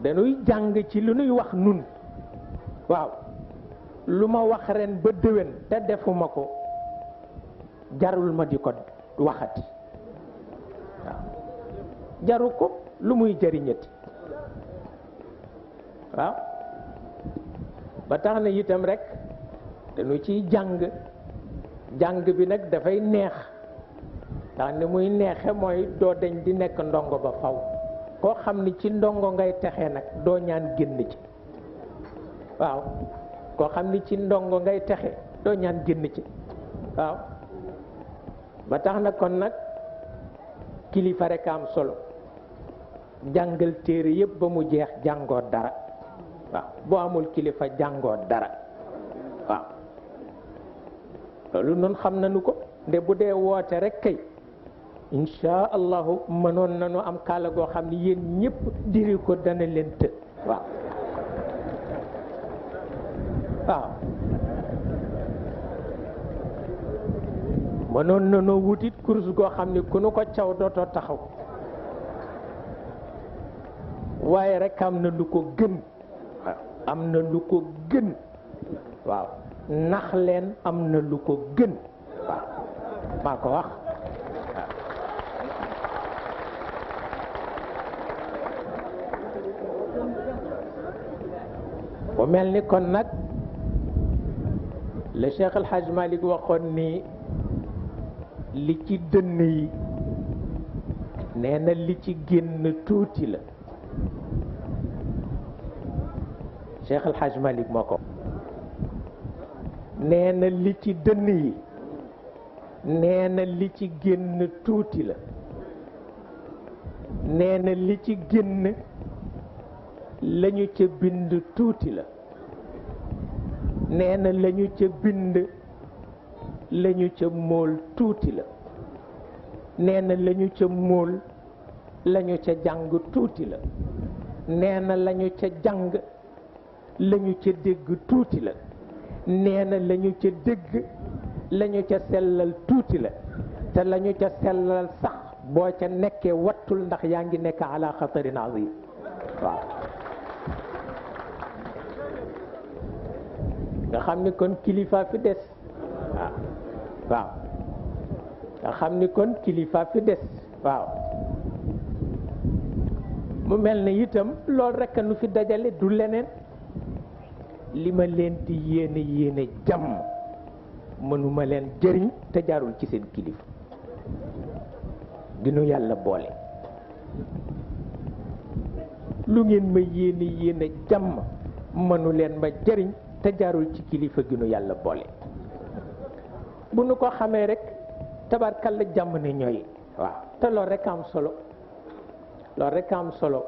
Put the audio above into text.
dañuy jàng ci lu nuy wax nun waaw lu ma wax ren ba déwén te defuma ko jarul ma di ko waxati waaw jaru ko lu muy jëriñati waaw ba tax na itam rek dañu ciy jàng bi nag dafay neex ndax ni muy neexe mooy doo dañ di nekk ndongo ba faw koo xam ni ci ndongo ngay texee nag doo ñaan génn ci waaw koo xam ni ci ndongo ngay texe doo ñaan génn ci waaw ba tax na kon nag kilifa rek am solo jàngal téere yépp ba mu jeex jàngoo dara waaw boo amul kilifa jàngoo dara waaw loolu noonu xam nañu ko nde bu dee woote rek kay insha allahu mënoon nañu am kaala goo xam ni yéen ñëpp diri ko dana leen të waaw waaw mënoon nañu wutit course goo xam ni ku nu ko caw dootoo taxaw waaye rek am na lu ko gën waaw am na lu ko gën waaw nax leen am na lu ko gën waaw maa ko wax bu mel ni kon nag le Cheikh El Hadj Malick waxoon ni li ci dënn yi nee na li ci génn tuuti la Cheikh El Hadj Malick moo ko nee na li ci dënn yi nee na li ci génn tuuti la nee na li ci génn lañu ca bind tuuti la nee na lañu ca bind lañu ca móol tuuti la nee na lañu ca móol lañu ca jàng tuuti la nee na lañu ca jàng lañu ca dégg tuuti la nee na lañu ca dégg lañu ca sellal tuuti la te lañu ca sellal sax boo ca nekkee wattul ndax yaa ngi nekk ala xatarin azim waaw nga xam ni kon kilifa fi des waaw waaw nga xam ni kon kilifa fi des waaw mu mel ne itam loolu rekk nu fi dajale du leneen li ma leen di yéene jàmm mënuma leen jëriñ te jaarul ci seen kilifa dinu yàlla boole lu ngeen ma yéene jàmm mënu leen ma jëriñ te jaarul ci kilifa gi nu yàlla boole bu nu ko xamee rek tabarkalla jàmm ne ñooy waaw te loolu rek am solo loolu rek am solo